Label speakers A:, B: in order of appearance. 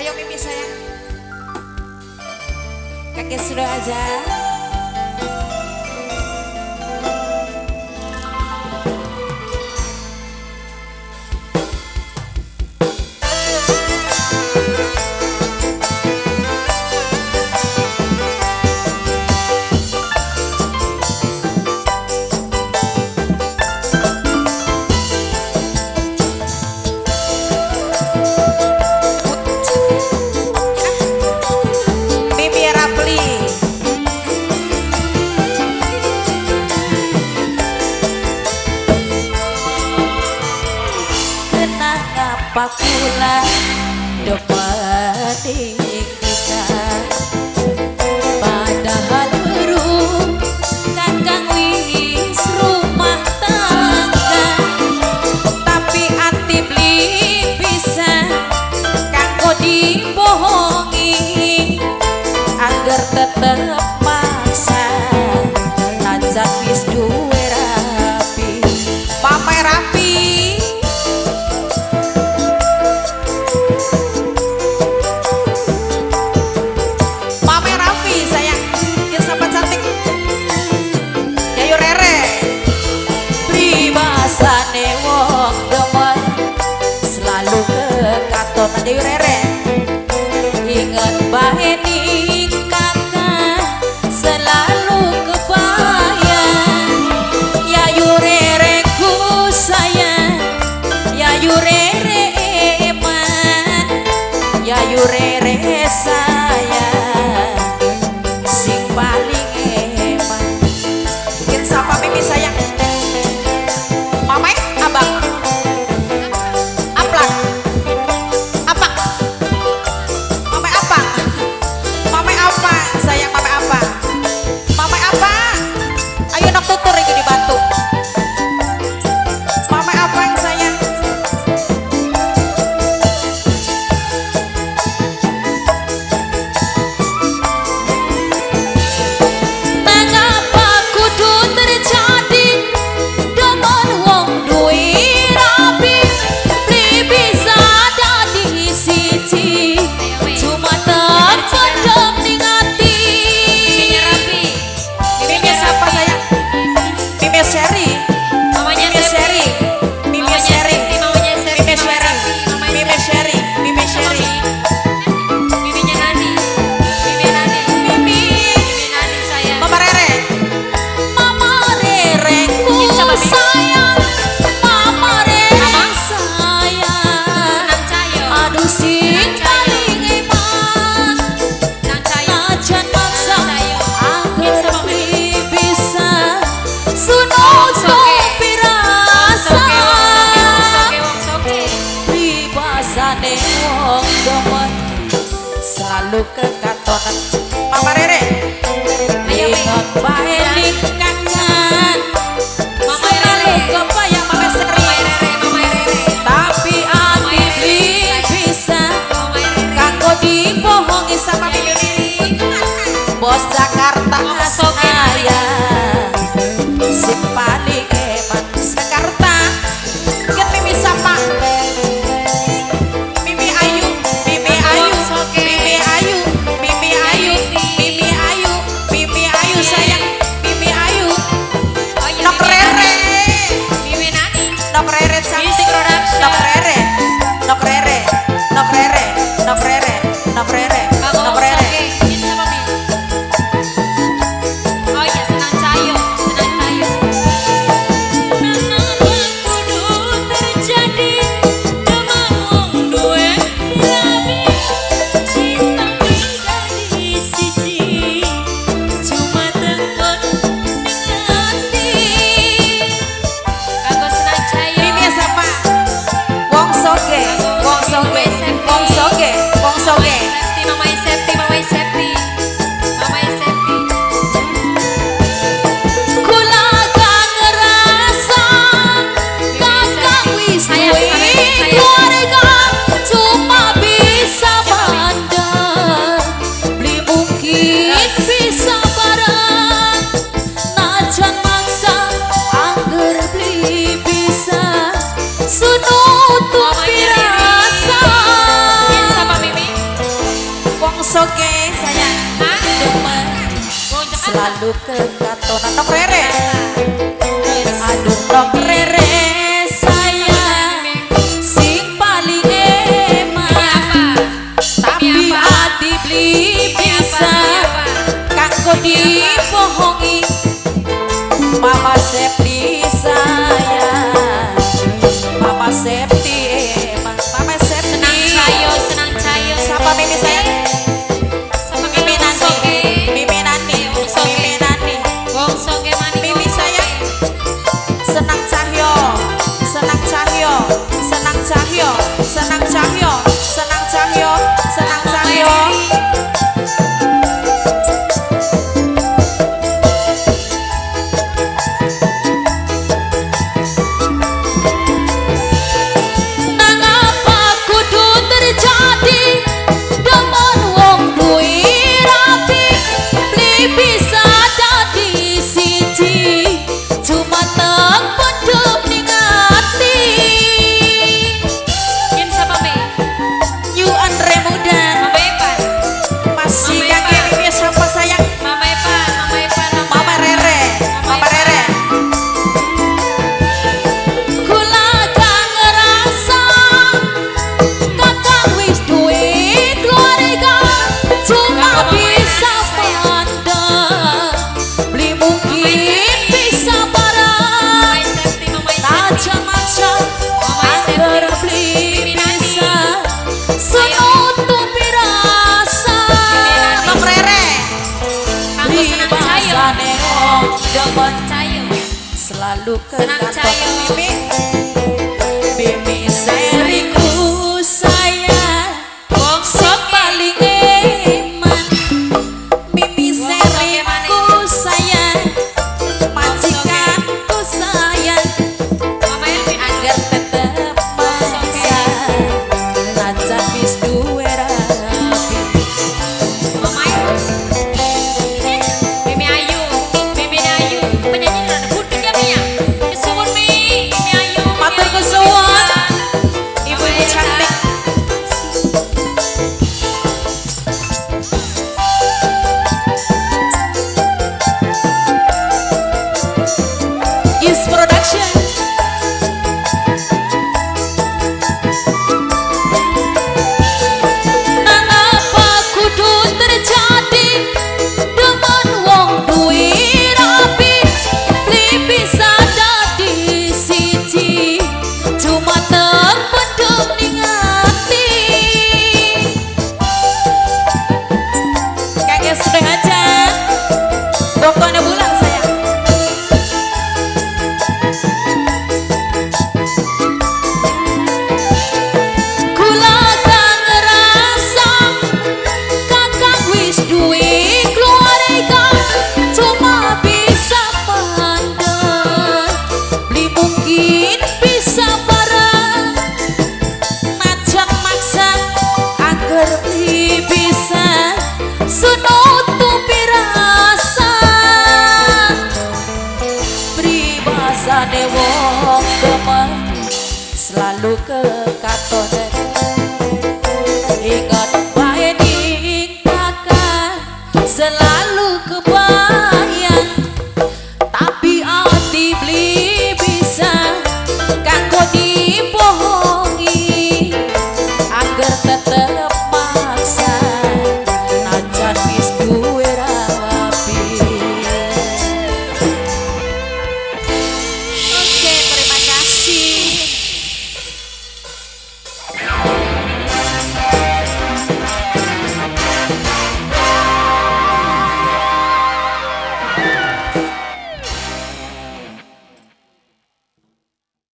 A: Ayo Mimi sayang. Kakek sudah aja. Kenapa pula depan kita, padahal baru kakang wis rumah tangga, tapi ati beli bisa kanggo dibohongi agar tetep maksa najan wis duwe rapi. Mama rapi. Wong demen selalu kekaton Dewi Rere, inget bae ning kakak selalu kebayang. Yayu Rere ku sayang, Yayu Rere eman, Yayu Rere sayang sing paling eman. Mungkin sapa Mimi sayang. Mamai, abang, aplak, apak, mamai apa, mamai apa, sayang mamai apa, mamai apa, ayo nok tutur iki dibantu, mamai apa sayang. Mengapa kudu terjadi demen wong duwe rabi, beli bisa dadi siji, cuma terpendem ning ati. Mimi siapa sayang? Mimi Sherry. Mimi Sherry. Mimi Sherry. Mimi Sherry. Mimi Sherry. Mimi Sherry.
B: Miminya Nani. Mimi Nani.
A: Mimi.
B: Mimi Nani sayang.
A: Mama Rere. Mama Rere ku sayang. Mama Rere sayang.
B: Senang Cayo.
A: Aduh sing paling eman.
B: Senang Cayo.
A: Najan maksa agar beli bisa sunutupi rasa.
B: Soke, wong soke.
A: Pribasane wong demen selalu kekatonan. Mama Rere.
B: Ayo, Mi.
A: Ingat bae ning kangen.
B: Mama
A: Selalu
B: Rere.
A: kebayang Mama Seri.
B: Mama Rere, Mama Rere.
A: Tapi ati beli bisa
B: Mama Rere.
A: kanggo dibohongi sama Mimi. Bos Jakarta sayang sing paling eman Jakarta. Ket Mimi sapa? Mimi Ayu, Mimi Ayu, Mimi Ayu, Mimi Ayu, Mimi Ayu, Mimi Ayu sayang, Mimi Ayu.
B: Oh iya,
A: Nok
B: Mimi
A: Rere,
B: Mimi Nani.
A: Nok Rere cantik,
B: Music Production.
A: Nok Rere, Nok Rere, Nok Rere, Nok Rere, Nok Rere,
B: Kamu
A: Nok Rere.
B: soke. Ini siapa, Mi? Oh iya, Senang Cayo, Senang Cayo. Kenapa kudu terjadi demen wong duwe rabi, cinta dadi siji, cuma tengkon ning ati. Kanggo Senang Cayo.
A: Mimi siapa? Selalu kekatonan Nok Rere. Aduh Nok Rere sayang sing paling eman, tapi ati beli bisa kanggo dibohongi. Mama Septi sayang, Mama Septi eman, Mama Septi.
B: Senang cayo, senang cayo.
A: Siapa Mimi sayang?
B: Sama
A: Mimi
B: wong
A: Nani,
B: soge.
A: Mimi Nani,
B: Wong soge.
A: Mimi Nani.
B: Wong soge maning.
A: Mimi
B: wong soge.
A: sayang. Senang Cahyo, Senang Cahyo, Senang Cahyo, Senang Cahyo, Senang Cahyo, Senang
B: Mama
A: Cahyo.
B: Riri.
A: Nang apa kudu terjadi demen wong duwe rabi beli bisa dadi siji cuma tek pendem ning ati.
B: Yen sapa Me?
A: New Andre muda
B: Mama Epan.
A: masih
B: Mama
A: kakek
B: Epa.
A: Mimi siapa sayang?
B: Mama Epan, Mama Epan,
A: Mama Rere, Mama Rere. Kula kang ngerasa kakang wis duwe keluarga cuma
B: Mama
A: bisa
B: sayang.
A: pandang beli mungkin bisa
B: Mama
A: barang
B: Septi, Mama Septi.
A: macam-macam
B: Mama Septi.
A: angger beli
B: Mimi Nani.
A: bisa senutupi rasa.
B: Mimi Nani.
A: Nom Rere
B: Kanggo senang cayo.
A: Ribasane wong demen
B: Cayo.
A: selalu
B: Senang
A: kekaton.
B: cayo.
A: Mimi Mimi seriku sayang
B: Wong
A: sing
B: soge.
A: paling eman, Mimi
B: Wong soge
A: seriku sayang majikanku sayang
B: Mama Elvin.
A: agar tetep maksa najan wis duwe rabi.
B: Mama Ayu. Mimi Ayu, Mimi Ayu, penyanyi rada budek ya Mi ya. Kesuwun Mi, Mimi Ayu. Mimi
A: Matur
B: Ayu,
A: kesuwun.
B: Mama
A: Ibu-ibu
B: Elsa.
A: cantik. Is Production. Nang apa kudu terjadi demen wong duwe rabi beli bisa dadi siji cuma terpendem ning ati. Kakek sudah aja waktu bulan sayang. Kula kang ngerasa kakang wis duwe keluarga cuma bisa pandang beli mungkin bisa barang najan maksa agar beli bisa senutupi rasa pribasane wong demen selalu kekaton.